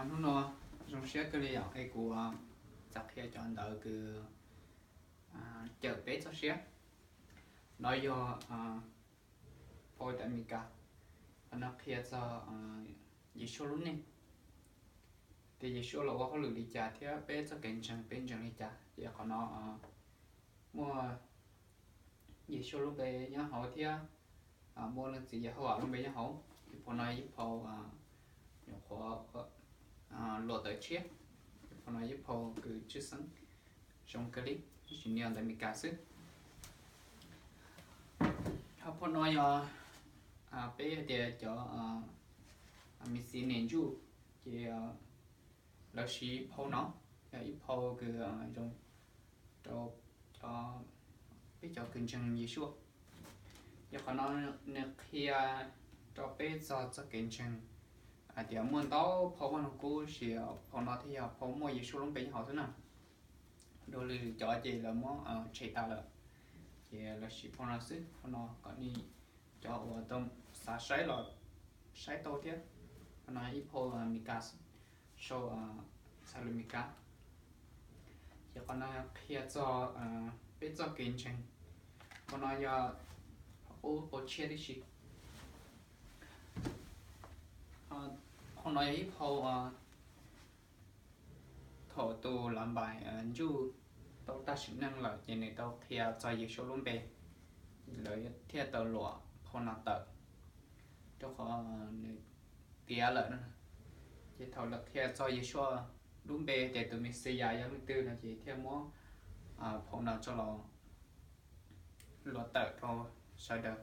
Hnub no zoo siab kawg li yom, es kuv xav qhia cov ntawv kws cawm peb txoj siab. No yog phau ntawv Amelikas, qhov no qhia txog Yeshua lub neej, tias Yeshua los ua hauj lwm li cas thiab peb txoj kev ntseeg peb ntseeg li cas. Ces qhov no muaj Yeshua lub npe nyob hauv thiab muaj Leej Txiv Yehauvas lub npe nyob hauv. Ib phau no ib phau nyuam qhuav luam tawm tshiab, ib phau no ib phau kws tshwj xeeb zoo kawg li, tab sis nws yog ntawv Amelikas xwb. Ho phau no yog peb hais tias cov Mixinees Ntsuj, ces lawv siv phau no, yog ib phau kws zoo rau peb cov kws ntseeg Yeshua. Yog qhov no nws qhia rau peb txog txoj kev ntseeg hais tias muaj ntau phau Vaj Lug Kub, tab sis phau no thiaj yog phau muaj Yeshua lub npe nyob hauv xwb na. Dua li lwm cov ces lawv muab tshem tas lawm, ces lawv siv phau no xwb. Phau no kom nej cov uas tau xav saib los saib tau thiab. Qhov no ib phau Amelikas, sau txhais lus Amelikas. Ces qhov no qhia txog peb txoj kev ntseeg. Qhov no yog qub qau tshiab tib si. Qhov no yog ib phau thaum tus Lav Npais Ntsuj tau tag sim neej lawm ces nws tau qhia txog Yeshua lub npe, lawv thiaj tau luam phau no tawm, rau qhov nws tiav lawm na. Ces thaum lawv qhia txog Yeshua lub npe tias tus Mexiyas yog leej twg no ces thiaj muab phau no coj los luam tawm rau sawv daws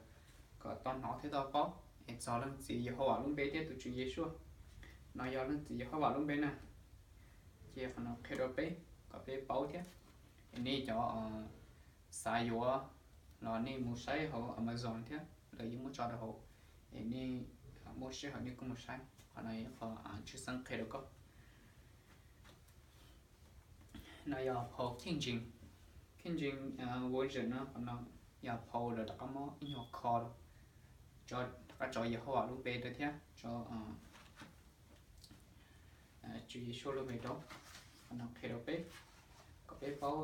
kom tau hnov thiab tau paub es txog Leej Txiv Yehauvas lub npe thiab tus Tswv Yeshua. No yog Leej Txiv Yehauvas lub npe na. Ces qhov no qhia rau peb kom peb paub thiab. Es nej cov xav yuav los nej mus saib hauv Amazon thiab, lawv yeej muab tso rau hauv, es nej muaj sij hawm nej kuj mus saib. Qhov no yog qhov tshwj xeeb qhia rau koj. No yog phau King James, King James Version no, qhov no yog phau lawv rov qab muab ib nyuag kho rov qab tso Yehauvas lub npe rau thiab tso Tswv Yeshua lub npe rau. Qhov no qhia rau peb kom peb paub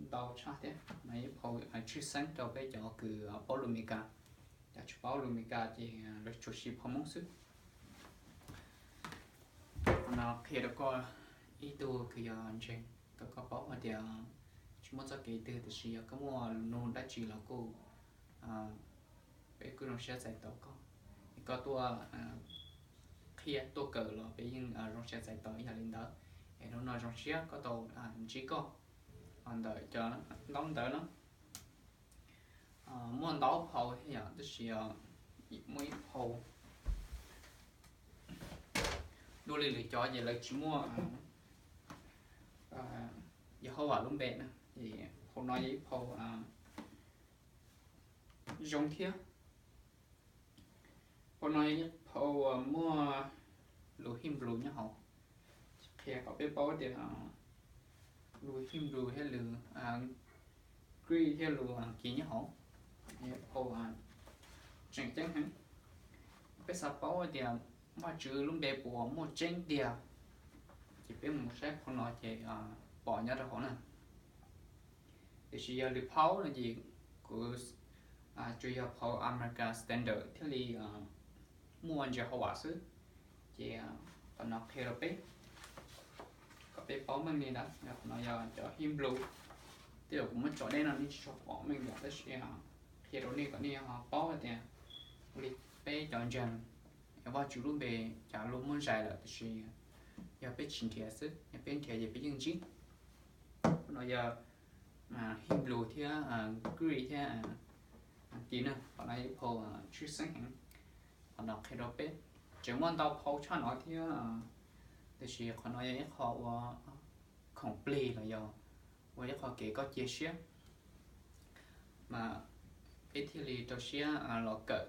ntau tshaj thiab. No ib phau tshwj xeeb rau peb cov kws paub lus Amelikas, cov tsis paub lus Amelikas ces lawv tsuas siv phau Hmoob xwb. Qhov no qhia rau koj ib tug kws yog ntseeg, kom koj paub hais tias tsis muaj txoj kev twg, tiam sis yog koj muaj lus nug dab tsi los kuj, peb kuj zoo siab txais tau koj. Es koj tuaj qhia tuaj kawm los peb yeej zoo siab txais tau ib yam li ntawd. Es hnub no zoo siab koj tau ntsib koj ntawm cov ntaub ntawv no. Muaj ntau phau thiab yom, tab sis muaj ib phau, dua li lwm cov ces lawv tsis muaj Yehauvas lub npe na, es phau no yog ib phau zoo thiab. Phau no yog ib phau muaj lus Hebrew nyob hauv, qhia kom peb paub tias lus Hebrew thiab lus Greek thiab lus Kiv nyob hauv. Phau tseem ceeb heev. Peb xav paub tias Vajtswv lub npe puas muaj tseeb tiag, ces peb mus saib phau no ces pom nyob rau hauv na. Tiam sis yog lwm phau no ces kuv tsuas yog phau American Standard thiaj li muaj ntsis hauv vam xwb. Ces qhov no qhia rau peb kom peb paub meej li ntawd. Qhov no yog cov Hebrew, tej zaum kuv muab tso deb no nej tsis tshua pom meej yom, tab sis qhia rau nej kom nej ho paub tias li peb cov ntseeg Vajtswv lub npe cas luag muab zais lawm, tab sis yog peb tsis nrhiav xwb, yog peb nrhiav ces peb yeej ntsib. No yog Hebrew thiab Greek thiab Kiv na, qhov no yog ib phau tshwj xeeb heev. Qhov no qhia rau peb, tseem muaj ntau phau tshaj no thiab, tiam sis qhov no yog ib qho ua khoom plig los yog ua ib qho kev koj cia siab, mas peb thiaj li rau siab los kawm,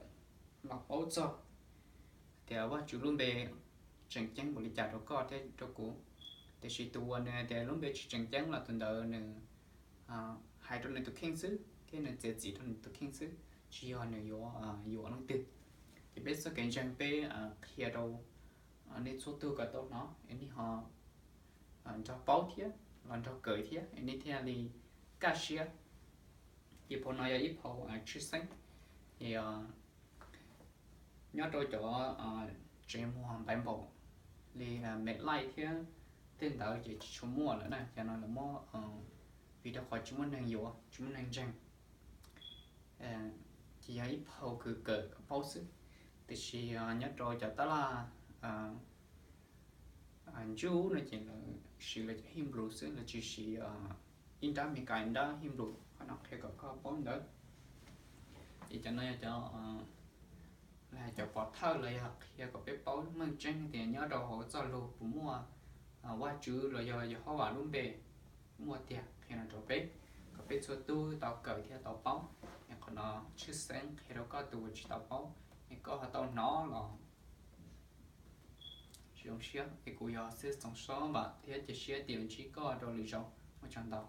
los paub txog tias Vajtswv lub npe tseem ceeb npaum li cas rau koj thiab rau kuv. Tiam sis tus uas nws tias lub npe tsis tseem ceeb los tus ntawd nws hais rau nws tus kheej xwb thiab nws txiav txim rau nws tus kheej xwb, tsis yog nws yuav yuam leej twg. Ces peb txoj kev ntseeg peb qhia rau nej txhua tus kom tau hnov es nej ho nrog paub thiab los nrog kawm thiab es nej thiaj li kaj siab. Ces phau no yog ib phau tshwj xeeb, ces nyob rau cov tsev muag npaiv npaum li Medline thiab tej ntawd ces tsis tshua muaj lawm na, cov no lawv muab, vim rau qhov tsis muaj neeg yuav, tsis muaj neeg ntseeg. Ces yog ib phau kws kawm kom paub xwb. Tiam sis nyob rau cov tab laj Jew no ces lawv siv lawv cov Hebrew xwb, lawv tsis siv ib nrab Meskas ib nrab Hebrew, qhov no qhia kom koj paub ntawd. Ces cov no yog cov, cov pov thawj los yog qhia kom peb paub meej tseeb tias nyob rau hauv txoj lus puas muaj Vajtswv los yog Yehauvas lub npe, muaj tiag, qhia no rau peb kom peb txhua tus tau kawm thiab tau paub. Es qhov no tshwj xeeb qhia rau koj tus uas tsis tau paub es koj ho tau hnov los zoo siab. Es kuv yog Xib Txoov Suab Vam thiab cia siab tias ntsib koj rau lwm zaus, ua tsaug ntau.